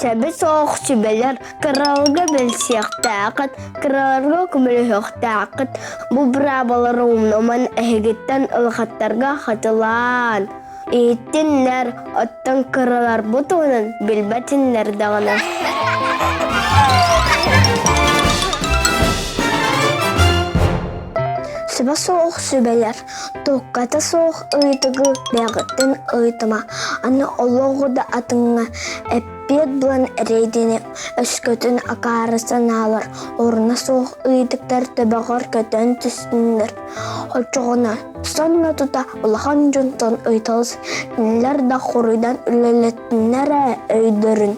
Сөбө суох сүбэлэр кыралга билсиэхтээххит, кыраларга көмөлөһүөхтээххит. Бу быраабалары умнуман эһигиттэн улахаттарга хатылаан. Иһиттиннэр, оттон кыраларбыт туһунан билбэтиннэр даҕаны. Сөбө суох сүбэлэр, туокката суох ыйытыгы бэйэҕиттэн ыйытыма, аны олоҕу да атыҥҥа эппиэт булан эрэйдэни өскөтүн акаары санаалар оруна суох ыйытыктар төбөҕөр көтөн түстүннэр. Оччоҕуна сонно тута улахан дьонтон ыйыталас, кинилэр да хоруйдан үлэлэттиннэр ээ өйдөрүн.